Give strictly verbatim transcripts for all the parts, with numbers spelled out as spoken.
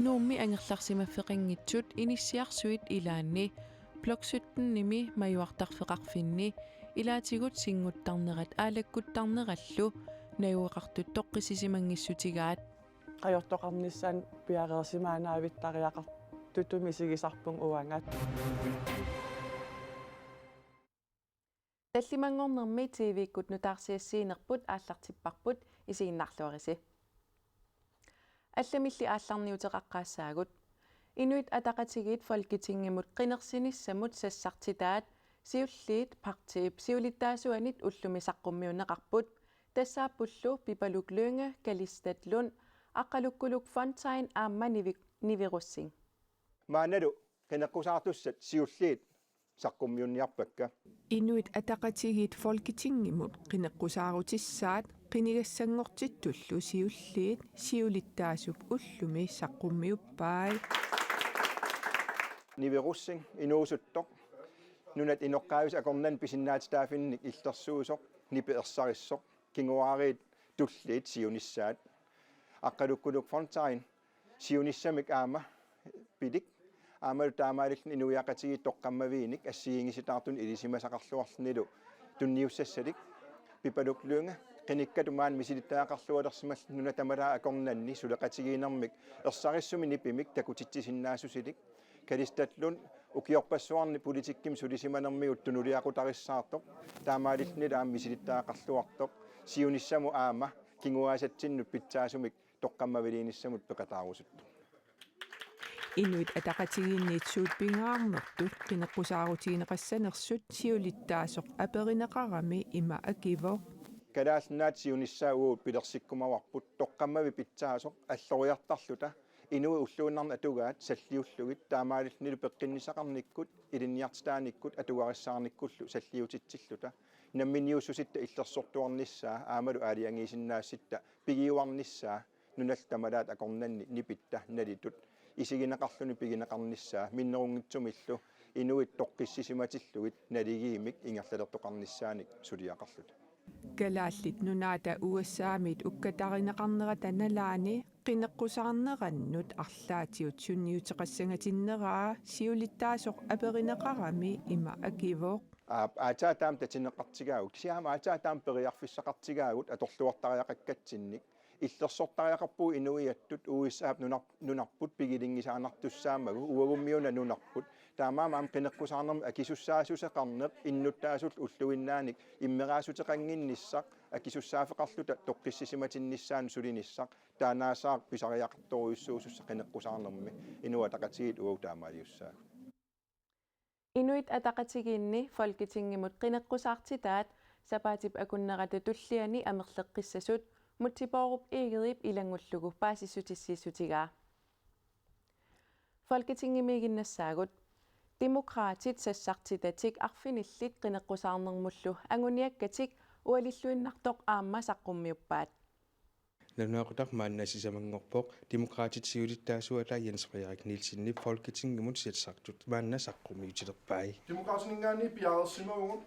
Nuummi angerlarsimaffeqanngitsut inissiarsuit ilaanni Blok syttenimi majuartarfeqarfinni ilaatigut sinnguttarnerat aalakkuttarnerallu najugaqartut toqqissisimanngissutigaat. Ajortoqarnissaanut piareersimaannavittariaqartutut misigisarpunga uanga. Tallimanngornermi T V-kkut nutaarsiassiinerput aallartipparput, isiginnaarluarisi. Allamilli aallarniuteqaqqaassaagut. Inuit Ataqatigiit Folketingimut qinersinissamut sassartitaat siulliit partiip siulittaasuanit ullumi saqqummiunneqarput. Tassaappullu Pipaluk Lynge, Kalistat Lund, Aqqalukkuluk Fontain aamma Nivi-, Nivi Rosing. Maannalu qineqqusaartussat siulliit saqqummiunniarpakka. Inuit Ataqatigiit Folketingimut qineqqusaarutissaat qinigassanngortittullu siulliit siulittaasup ullumi saqqummiuppai. Nivi Rosing inuusuttoq, nunat inoqqaavisut akornanni pisinnaatitaafinnik illersuisoq, nipit ersarissoq, kinguaariit tulliit siunissaat. Aqqalukkuluk Fontain siunissamik aamma pilik, aammalu taamaalilluni inuiaqatigiit toqqammaviinik assigiinngisitaartunik ilisimasaqarluarlunilu tunniussassanik. Pipaluk Lynge, qinikkatut maani misilittagaqarlualersimallugu nunat tamalaat akornanni suleqatigiinnermik ersarissumik nipimik takutitsisinnaassusilik. Kalistat Lund, ukiorpassuarni politikkimi sulisimanermigut tunuliaqutarissaartoq, taamaalillunilu aamma misilittagaqarluartoq, siunissamut aamma kinguaassatsinnut pitsaasumik toqqammaviliinissamut peqataarusuttoq. Inuit Ataqatigiinniit suut pingaarnertut qineqqusaarutigineqassanersut siulittaasoq aperineqarami ima akivoq: Kalaallit Nunaata siunissaa uagut pilersikkumavarput toqqammavik pitsaasoq alloriartarluta inuit ulluinnarni atugaat salliullugit, taamaalillunilu peqqinnissaqarnikkut, ilinniartitaanikkut atugarissaarnikkullu salliutitsilluta, namminiussusitta illersortuarnissaa aammalu aalajangiisinnaasatta pigiuarnissaa, nunallu tamalaat akornanni nipitta nalitut isigineqarluni pigineqarnissaa, minnerunngitsumillu inuit toqqissisimatillugit naligiimmik ingerlalertoqarnissaanik suliaqarluta. Kalaallit Nunaata U S A-miit ukkatarineqarnerata nalaani qineqqusaarnerannut arlaatigut sunniuteqassangatinneraa siulittaasoq aperineqarami ima akivoq: Aap, aatsaat taama tatineqartigaagut, kisianni aamma aatsaat taama periarfissaqartigaagut atorluartariaqakkatsinnik. Illersortariaqarpugut inuiattut U S A-p nunar-, nunarput piginngisaannartussaammagu, uagummiuna nunarput. Taamaammat aamma qineqqusaarnermi akisussaassuseqarneq innuttaasullu ulluinnaanik immeraateqannginnissaq, akisussaaffeqarluta toqqissisimatinnissaanut sulinissaq, taannaassaaq pisariaqartorujussuusussaq qineqqusaarnermi. Inuit Ataqatigiit uagut taamaaliussaagut. Inuit Ataqatigiinni Folketingimut qineqqusaartitaat sapaatip akunnerata tulliani amerleqqissasut Múte Bourup Egedep ilanngullugu paasissutissiissutigaa. Folketingimiiginnassaagut. Demokraatit sassartitatik arfinillit qineqqusaarnermullu anguniakkatik ualilluinnartoq aamma saqqummiuppaat. Nalunaaqutaq maanna sisamanngorpoq, Demokraatit siulittaasuata Jens Frederik Nielsenip Folketingimut sassartut maanna saqqummiutilerpai. Demokraatininngaanniit piareersimavugut,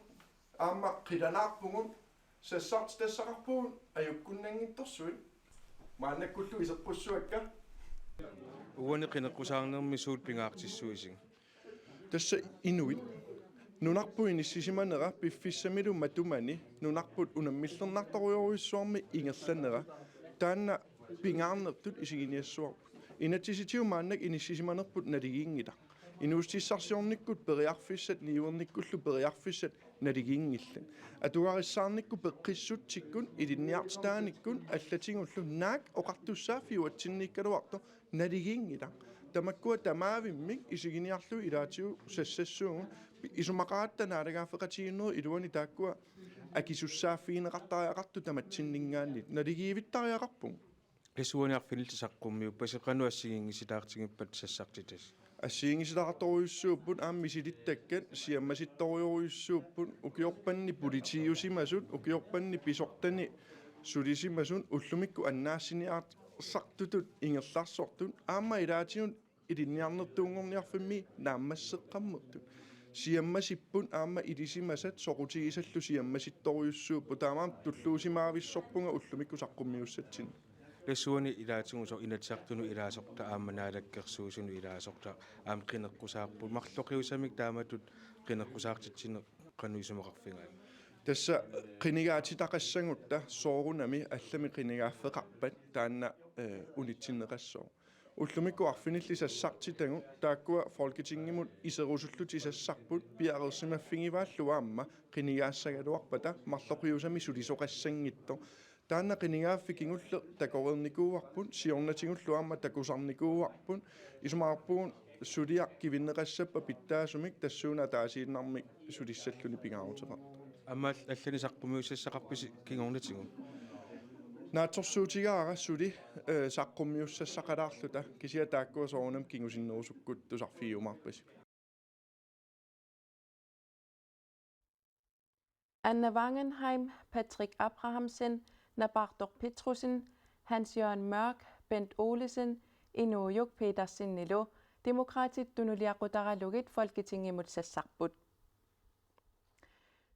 aamma qilanaarpugut, sassartitassaqarpugut ajukkunnanngitsorsuit. Maannakkullu iseqqussuakka. Uani qineqqusaarnermi suut pingaartissuisiuk? Tassa inuit nunarput inissisimanera piffissamilu matumani nunarput unammillernartorujussuarmik ingerlanera, taanna pingaarnertut isiginiassavarput. Inatsisitigut maannakkut inissisimanerput naligiinngilaq. Inuussutissarsiornikkut periarfissat, niuernikkullu periarfissat naligiinngillat. Atugarissaarnikkut peqqissutsikkut, ilinniartitaanikkut allatigullu naak oqartussaaffiup atsinniikkaluartoq naligiinngilaq. Tamakkua tamaavimmik isiginiarlugit ilaatigut sassassuugut, isumaqaratta naalagaaffeqatigiinnerup iluani taakkua akisussaaffigineqartariaqartut tamatsinninngaanniit. Naligiivittariaqarpugut. Tassa uani arfinillit saqqummiuppasi, qanoq assigiinngisitaartigippat sassartitasi? Assigiinngisitaartorujussuupput, aamma misilittakkat siammasittorujussuupput, ukiorpanni politiiusimasut, ukiorpanni pisortani sulisimasut, ullumikkut annaassiniarsartutut ingerlaarsortut, aamma ilaatigut ilinniarnertuunngorniarfimmi naammasseqqammertut. Siammasipput aamma ilisimasat soqutigisallu siammasittorujussuupput, taamaammat tulluusimaavissorpunga ullumikkut saqqummiussatsinnut. Suliassuarni ilaatigut soorlu Inatsisartunut ilaasortaq aamma Naalakkersuisunut ilaasortaq aamma qineqqusaarput, marloqiusamik taamatut qineqqusaartitsineq qanoq isumaqarfigaat? Tassa qinigaatitaqassagutta soorunami allamik qinigaaffeqarpat taanna, eh, unitsinneqassaaq. Ullumikkut arfinillit sassartitagut taakkua Folketingimut iserusullutik sassarput piareersimaffigivaallu aamma qinigaassagaluarpata marloqiusamik sulisoqassanngitsoq. Taanna qinigaaffik kingulleq takoreernikuuarput, siornatigullu aamma takusarnikuuarput, isumaqarpugut suliaq kivinneqassappat pitsaasumik tassuuna ataasiinnarmik sulissalluni pingaaruteqartoq. Aamma allanik saqqummiussassaqarpisi kingornatigut? Naatsorsuutigaara suli, eh, saqqummiussassaqalaarluta, kisianni taakkua soorunami kingusinnerusukkut tusarfigiumaarpasi. Anna Wangenheim, Patrick Abrahamsen, Napaartoq Petrussen, Hans Jørgen Mørch, Bent Olesen, Inuujuk Petersenilu Demokraatit tunuliaqutaralugit Folketingimut sassarput.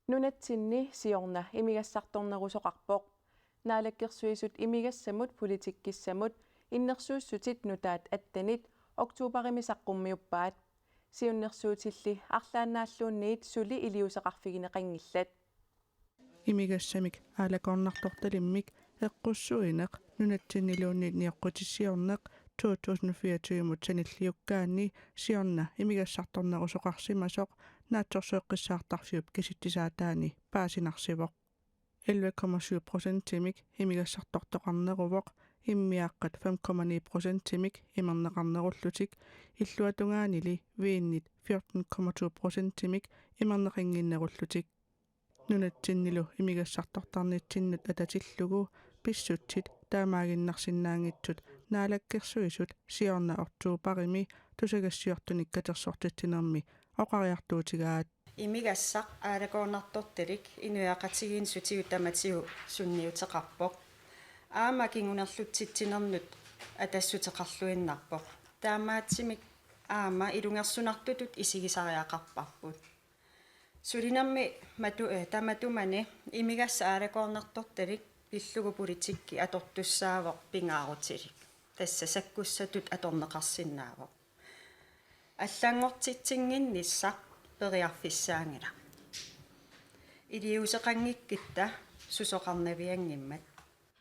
Nunatsinni siorna imigassartornerusoqarpoq. Naalakkersuisut imigassamut politikkissamut innersuussutit nutaat attenit oktoberimi saqqummiuppaat. Siunnersuutilli arlaannaalluunniit suli iliuuseqarfigineqanngillat. Imigassamik aalakoornartortalimmik eqqussuineq nunatsinniluunniit nioqqutissiorneq to tusind fireogtyvemut sanilliukkaanni siorna imigassartornerusoqarsimasoq Naatsorsueqqissaartarfiup kisitsisaataani paasinarsivoq. Elleve komma syv procentimik imigassartortoqarneruvoq, immiaaqqat fem komma ni procentimik imerneqarnerullutik, illuatungaanili viinit fjorten komma to procentimik imerneqannginnerullutik. Nunatsinnilu imigassartortarnitsinnut atatillugu pissutsit taamaaginnarsinnaanngitsut Naalakkersuisut siorna oktoberimi tusagassiortunik katersortitsinermi oqariartuutigaat. Imigassaq aalakoornartortalik inuiaqatigiinni sutigut tamatigut sunniuteqarpoq. Aamma kingunerlutsitsinernut atassuteqarluinnarpoq. Taamaattumik aamma ilungersunartutut isigisariaqarparput. Sulinermi matu-, eh, tamatumani imigassaq aalakoornartortalik pillugu politikki atortussaavoq pingaarutilik. Tassa sakkussatut atorneqarsinnaavoq. Allanngortitsinnginnissaq periarfissaanngilaq. Iliuuseqanngikkutta susoqarnavianngimmat.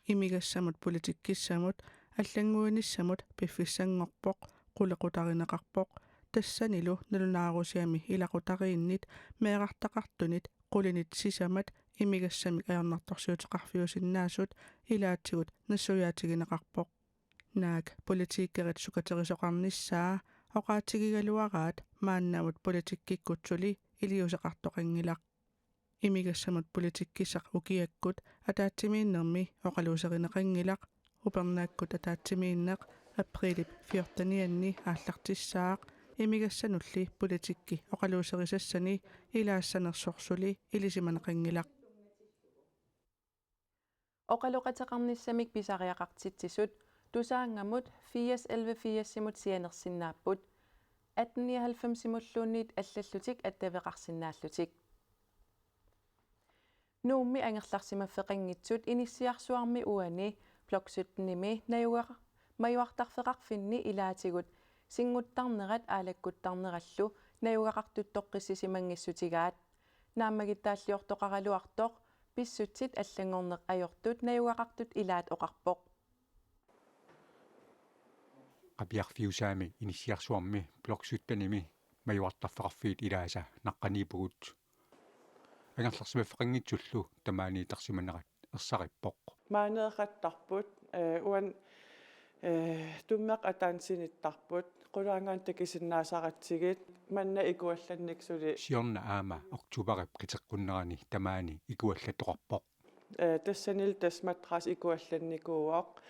Imigassamut politikkissamut allannguinissamut piffissanngorpoq, qulequtarineqarpoq, tassanilu nalunaarusiami ilaqutariinnit meerartaqartunit qulinit sisamat imigassamik ajornartorsiuteqarfiusinnaasut ilaatigut nassuiaatigineqarpoq. Naak politikerit sukaterisoqarnissaa oqaatigigaluaraat maannamut politikkikkut suli iliuuseqartoqanngilaq. Imigassamut politikkissaq ukiakkut ataatsimiinnermi oqaluuserineqanngilaq. Upernaakkut ataatsimiinneq aprilip fjortenianni aallartissaaq imigassanulli politikki oqaluuserisassani ilaassanersoq suli ilisimaneqanngilaq. Oqaloqateqarnissamik pisariaqartitsisut Tusaanngamut firs elleve firsimut sianersinnaapput, atten nioghalvfemsimulluunniit allallutik attaveqarsinnaallutik. Nuummi angerlarsimaffeqanngitsut inissiarsuarmi uani Blok syttenimi najugaq-, majuartarfeqarfinni ilaatigut sinnguttarnerat aalakkuttarnerallu najugaqartut toqqissisimanngissutigaat. Naammagittaalliortoqaraluartoq pissutsit allanngorneq ajortut najugaqartut ilaat oqarpoq. Qapiarfiusaami inissiarsuarmi Blok syttenimi majuartarfeqarfiit ilaasa naqqaniippugut. Angerlarsimaffeqanngitsullu tamaaniittarsimanerat ersarippoq. Maaneeqattarput, eh, uan, eh, tummeq ataani sinittarput, qulaangaanut takusinnaasaratsigit, manna ikuallannik suli. Siorna aamma oktoberip qiteqqunnerani tamaani ikuallattoqarpoq. Eh, tassanilu tassa matrassi ikuallannikuuvoq.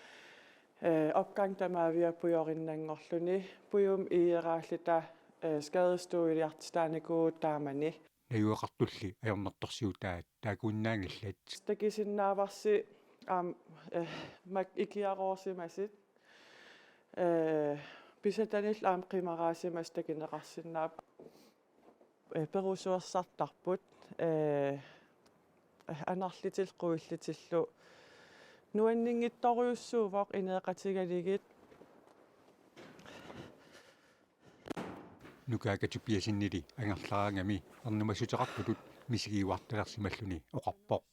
Eh, opgang tamaavia pujorinnanngorluni, pujumik iigeraalluta, eh, skadestueliartitaanikuuvugut taamani. Najugaqartulli ajornartorsiutaat takuinnaanngillat. Takusinnaavarsi aamma, eh, mak-, ikiaroorsimasut, eh, pisatanillu aamma qimaraasimasut takuneqarsinnaapput. Eh, perusuersartarput, eh, anarlutillu quillutillu Nuanninngitsorujussuuvoq ineeqatigalugit. Nukaaka Tobiassenili angerlaraangami ernumassuteqartutut misigiuartalersimalluni oqarpoq.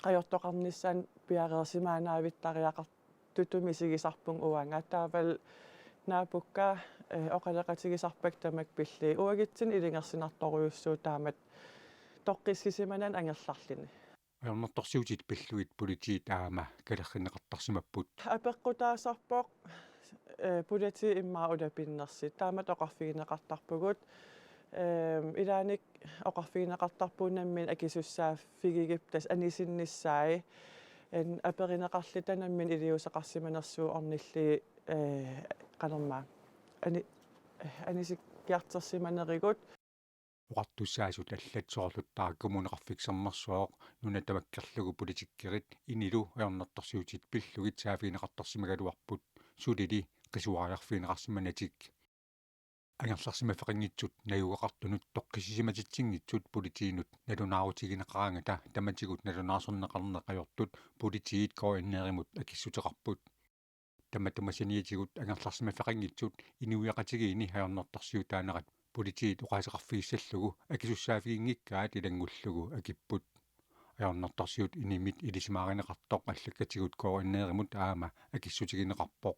Ajortoqarnissaanut piareersimaannaavittariaqartutut misigisarpunga uanga. Taavalu naapukka, eh, oqaloqatigisarpakka tamakku pillugit. Uagutsinnut ilungersunartorujussuuvoq taamatut toqqissisimanani angerlarluni. Ajornartorsiutit pillugit politiit aamma kalerrinneqartarsimapput. Apeqqutaasarpoq, eh, politiit immaqa ulapinnersut. Taamatut oqarfigineqartarpugut. Ehm, ilaanni oqarfigineqartarpugut nammineq akisussaaffigigipput tassa anisinnissaat. En aperineqarluta nammineq iliuuseqarsimanersugut ornillugit, eh, qanormaa. Ani-, eh, anisikkiartorsimanerigut. Oqartussaasut allat soorlu Qeqqata Kommuneqarfik Sermersooq, nuna tamakkerlugu politikerit inilu ajornartorsiutit pillugit saaffigineqartarsimagaluarput, sulili qisuariarfigineqarsimanatik. Angerlarsimaffeqanngitsut najugaqartunut toqqissisimatitsinngitsut politiinut nalunaarutigineqaraangata tamatigut nalunaarsorneqarneq ajortut politiit K N R-imut akissuteqarput. Tamatuma saniatigut angerlarsimaffeqanngitsut inuiaqatigiinni ajornartorsiutaanerat politiit oqaaseqarfigissallugu akisussaaffiginngikkaat ilanngullugu akipput. Ajornartorsiut inimit ilisimaarineqartoq allakkatigut K N R-imut aamma akissutigineqarpoq.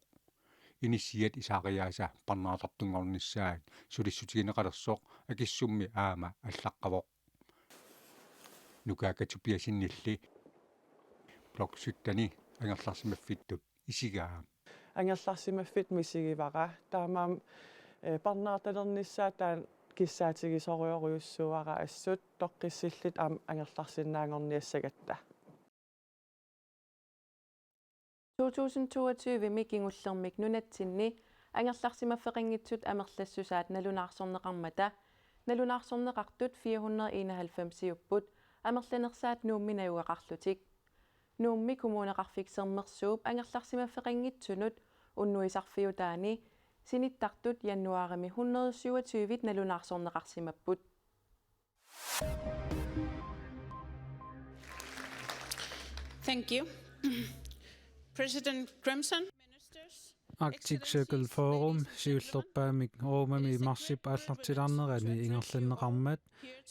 Inissiat isaariaasa parnaartartunngornissaat sulissutigineqalersoq akissummi aamma allaqqavoq. Nukaaka Tobiassenilli Blok sytten angerlarsimaffittut isigaa. Angerlarsimaffittut misigivara. Taamaammat, eh, parnaartalernissaa taanna kissaatigisorujorujussuuara assut toqqissilluta aamma angerlarsinnaanngorniassagatta. To tusind toogtyve-mi kingullermik nunatsinni angerlarsimaffeqanngitsut amerlassusaat nalunaarsorneqarmata nalunaarsorneqartut fire hundrede enoghalvfemsiupput amerlanersaat Nuummi najugaqarlutik. Nuummi Kommuneqarfik Sermersuup angerlarsimaffeqanngitsunut unnuisarfiutaani sinittartut januaarimi hundrede syvogtyve nalunaarsorneqarsimapput. Thank you. President Grimson. Arctic Circle Forum siullerpaamik Romami marsip aallartilaarnerani ingerlanneqarmat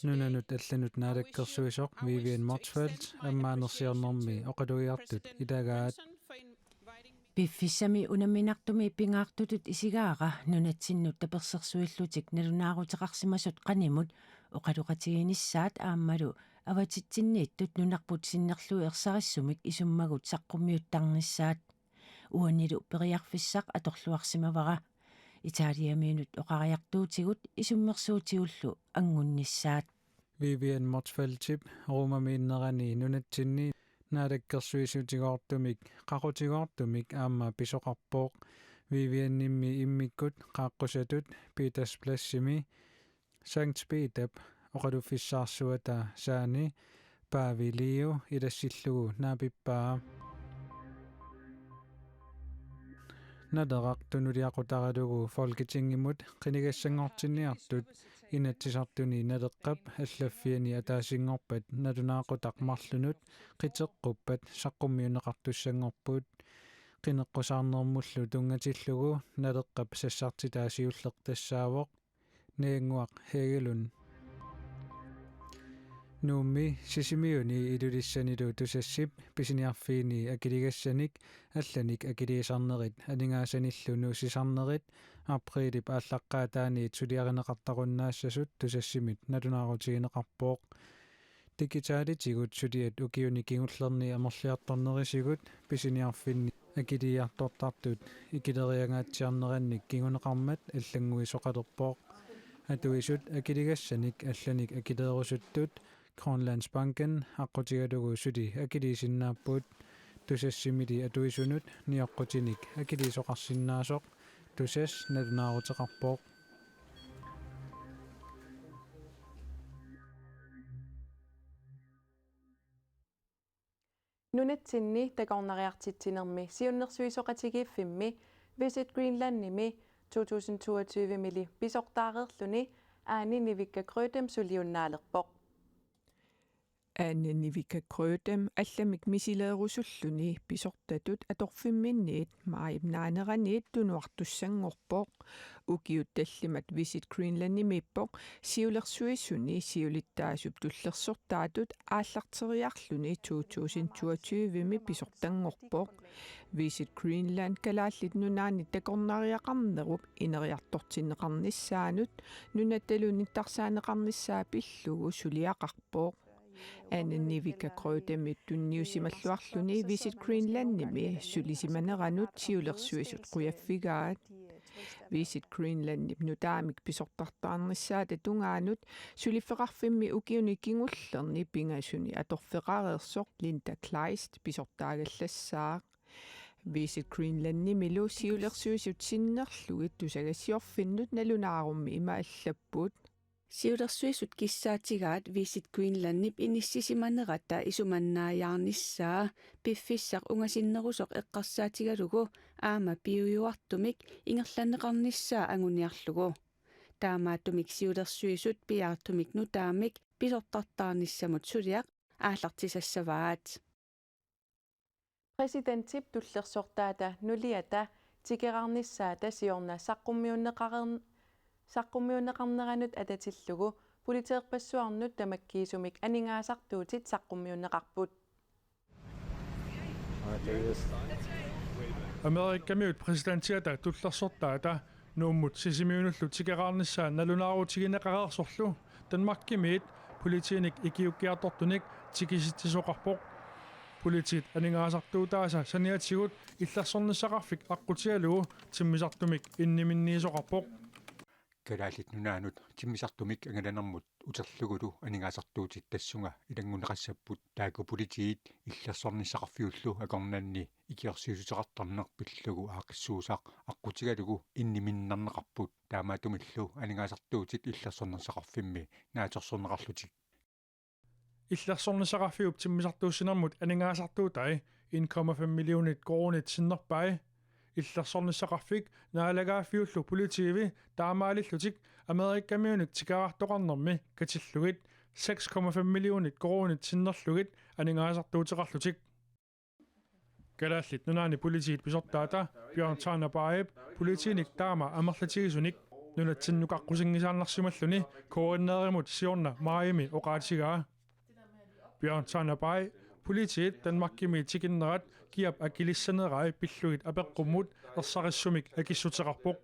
nunanut allanut naalakkersuisoq Vivian Motzfeldt ammaanersiornermi oqalugiartut ilagaat. Piffissami unamminartumi pingaartutut isigaara nunatsinnut tapersersuillutik nalunaaruteqarsimasut qanimut oqaloqatiginissaat aammalu avatitsinniittut nunarput sinnerlugit ersarissumik isummagut saqqummiuttarnissaat. Uanilu periarfissaq atorluarsimavara. Italiamiunut oqariartuutigut isummersuutigullu anngunnissaat. Vivian Motzfeldtip Romami innerani nunatsinni naalakkersuisutigoortumik qaqutigoortumik aamma pisoqarpoq. Vivianimmi immikkut qaaqqusatut Peterspladsimi Sankt Petap oqaluffissaarsuata saani Paavi Liu ilassillugu naapippaa. Naleraq tunuliaqutaralugu Folketingimut qinigassanngortinniartut Inatsisartuni Naleqqap allaffiani ataasinngorpat nalunaaqutaq marlunut qiteqquppat saqqummiunneqartussanngorput. Qineqqusaarnermullu tunngatillugu Naleqqap sassartitaa siulleq tassaavoq Najannguaq Hegelund. Nuummi Sisimiuni Ilulissanilu Tusassip pisiniarfiini akiligassanik allanik akiliisarnerit aningaasanillu nuussisarnerit apriilip aallaqqaataaniit suliarineqartarunnaassasut Tusassimit nalunaarutigineqarpoq. Digitalitigut suliat ukiuni kingullerni amerliartornerisigut pisiniarfinni akiliiartortartut ikileriangaatsiarnerannik kinguneqarmat allannguisoqalerpoq. Atuisut akiligassanik allanik akileerusuttut Grønlandsbanken aqqutigalugu suli akiliisinnaapput. Tusassimili atuisunut nioqqutinik akiliisoqarsinnaasoq Tusass nalunaaruteqarpoq. Nunatsinni takornariartitsinermi siunnersuisoqatigiiffimmi Visit Greenlandimi to tusind toogtyve-mili pisortaareerluni Aani Nivikka Grøtem suliunnaalerpoq. Anne Nivika Grøtem allamik misileerusulluni pisortatut atorfimminniit maajip naaneraniit tunuartussanngorpoq. Ukiut tallimat Visit Greenlandimiippoq siulersuisuni siulittaasup tullersortaatut aallarteriarluni to tusind toogtyve-mi pisortanngorpoq. Visit Greenland Kalaallit Nunaanni takornariaqarnerup ineriartortinneqarnissaanut nunattalu nittarsaaneqarnissaa pillugu suliaqarpoq. Anne Nivika Grøtemip tunniusimalluarluni Visit Greenlandimi sulisimaneranut siulersuisut qujaffigaat. Visit Greenlandip nutaamik pisortartaarnissaata tungaanut suliffeqarfimmi ukiuni kingullerni pingasuni atorfeqareersoq Linda Kleist pisortaagallassaaq. Visit Greenlandimilu siulersuisut sinnerlugit tusagassiorfinnut nalunaarummi ima allapput: Siulersuisut kissaatigaat Visit Greenlandip inissisimanerata isumannaajaarnissaa piffissaq ungasinnerusoq eqqarsaatigalugu aamma piujuartumik ingerlanneqarnissaa anguniarlugu. Taamaattumik siulersuisut piaartumik nutaamik pisortartaarnissamut suliaq aallartisassavaat. Præsidentip tullersortaata nuliata tikeraarnissaata siorna saqqummiunneqarern-, saqqummiunneqarneranut atatillugu politeerpassuarnut tamakkiisumik aningaasartuutit saqqummiunneqarput. Amerikamiut præsidentiata tullersortaata Nuummut Sisimiunullu tikeraarnissaa nalunaarutigineqareersorlu Danmarkimiit politiinik ikiuukkiartortunik tikisitsisoqarpoq. Politiit aningaasartuutaasa saniatigut illersornissaqarfik aqqutigalugu timmisartumik inniminniisoqarpoq. Kalaallit Nunaannut timmisartumik angalanermut uterlugulu aningaasartuutit tassunga ilanngunneqassapput, taakku politiit illersornissaqarfiullu akornanni ikiorsiissuteqartarneq pillugu aaqqissuussaq aqqutigalugu inniminnerneqarput. Taamaattumillu aningaasartuutit illersornissaqarfimmi naatsorsorneqarlutik. Illersornissaqarfiup timmisartuussinermut aningaasartuutai en komma fem millionit koruunit sinnerpai. Illersornissaqarfik, naalagaaffiullu politiivi taamaalillutik Amerikamiunik tikeraartoqarnermi katillugit seks komma fem millionit koruunit sinnerlugit aningaasartuuteqarlutik. Kalaallit Nunaanni politiit pisortaata Bjørn Tanabaip politiinik taama amerlatigisunik nunatsinnukaqqusanngisaannarsimalluni K N R-imut siorna maajimi oqaatigaa. Bjørn Tanabai politiit Danmarkimi tikinnerat kiap akilissanerai pillugit apeqqummut ersarissumik akissuteqarpoq.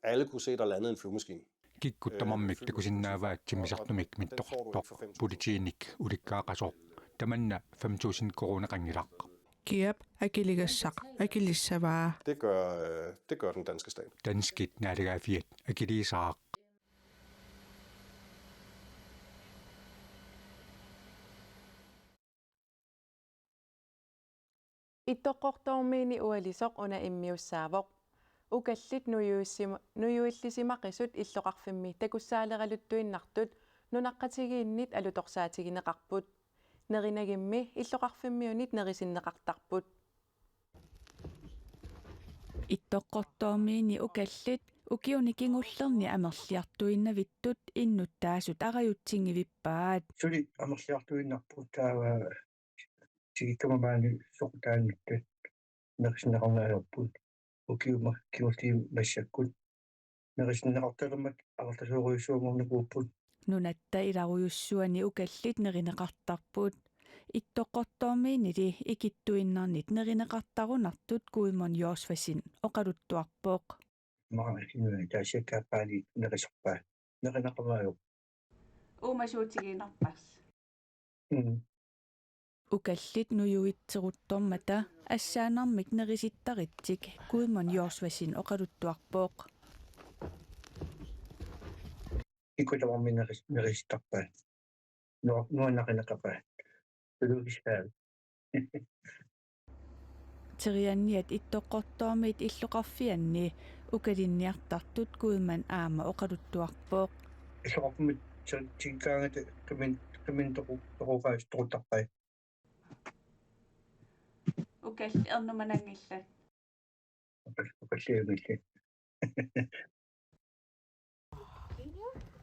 Alle kunne se, der landede en flyvemaskine. Kikkut tamarmik takusinnaavaat timmisartumik mittoqartoq politiinik ulikkaaqasoq. Tamanna fem tusind koruuneqanngilaq. Kiap akiligassaq akilissavaa. Det gør, øh, det gør den danske stat. Danskit naalagaaffiat akiliisaaq. Ittoqqortoormiini ualisoq una immiussaavoq. Ukallit nujuissima-, nujuillisimaqisut illoqarfimmi takussaaleraluttuinnartut nunaqqatigiinnit alutorsaatigineqarput. Nerinagimmi illoqarfimmiunit nerisinneqartarput. Ittoqqortoormiini ukallit ukiuni kingullerni amerliartuinnavittut innuttaasut arajutsinngivippaa. Suli amerliartuinnarput, taava tikikkama maani soqutaannuttat nerisinneqarneq ajorput. Ukiut kingulliit massakkut nerisinneqartalermat amerlasoorujussuanngornikuupput. Nunatta ilarujussuani ukallit nerineqartarput. Ittoqqortoormiinili ikittuinnarnit nerineqartarunartut Gudmund Josvasin oqaluttuarpoq. Maanga inuit taasiakkaappaani nerisarpaat. Nerineqarneq ajorput. Uumasuutigiinnarparsi. Mm. Ukallit nujuitseruttormata assaannarmik nerisittaritsi Gudmund Josvasin oqaluttuarpoq. Kikkut tamarmik neris-, nerisittarpaat. Nu-, nuannarineqarpaat. Tulugissaat. Terianniat Ittoqqortoormiit illoqarfianni ukalinniartartut Gudmund aamma oqaluttuarpoq. Illoqarfimmut ti-, tikikkaangata qimin-, qimin toqu-, toqoqaas toquttarpai. Ukallit ernumananngillat. Ukal-, ukallianngillat.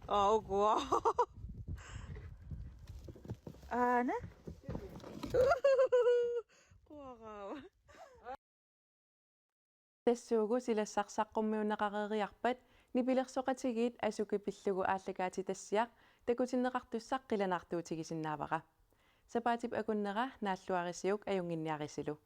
Aa, ukua. Aana. Quaraava. Tassuugu silassaq saqqummiunneqareeriarpat nipilersoqatigiit Asuki pillugu aallakaatitassiaq takutinneqartussaq qilanaartuutigisinnaavara. Sapaatip akunnera naalluarisiuk ajunnginniarisilu.